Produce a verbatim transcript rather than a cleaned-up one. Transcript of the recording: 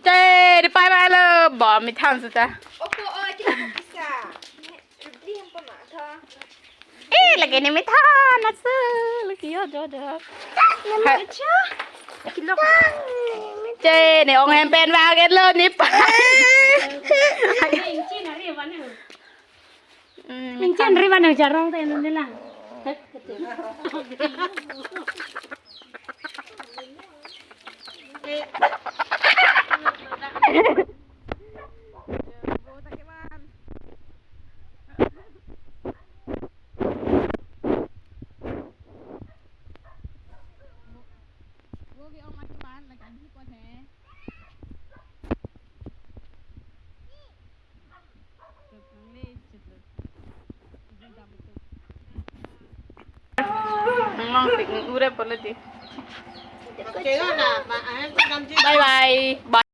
Che, di pai pai lo, bom mi than su ta. Opo, oh, kita bisa. Ribli yang pernah tha. Eh, lake ne mi than, asu, lake yo, jo, jo. Hai. Acha. Kilo. Che, ne ong hem pen ba get lo, ne pai. Hmm, min chen ri mano jarong te nun lang. Nang sik ure polo di. Bye bye. Bye.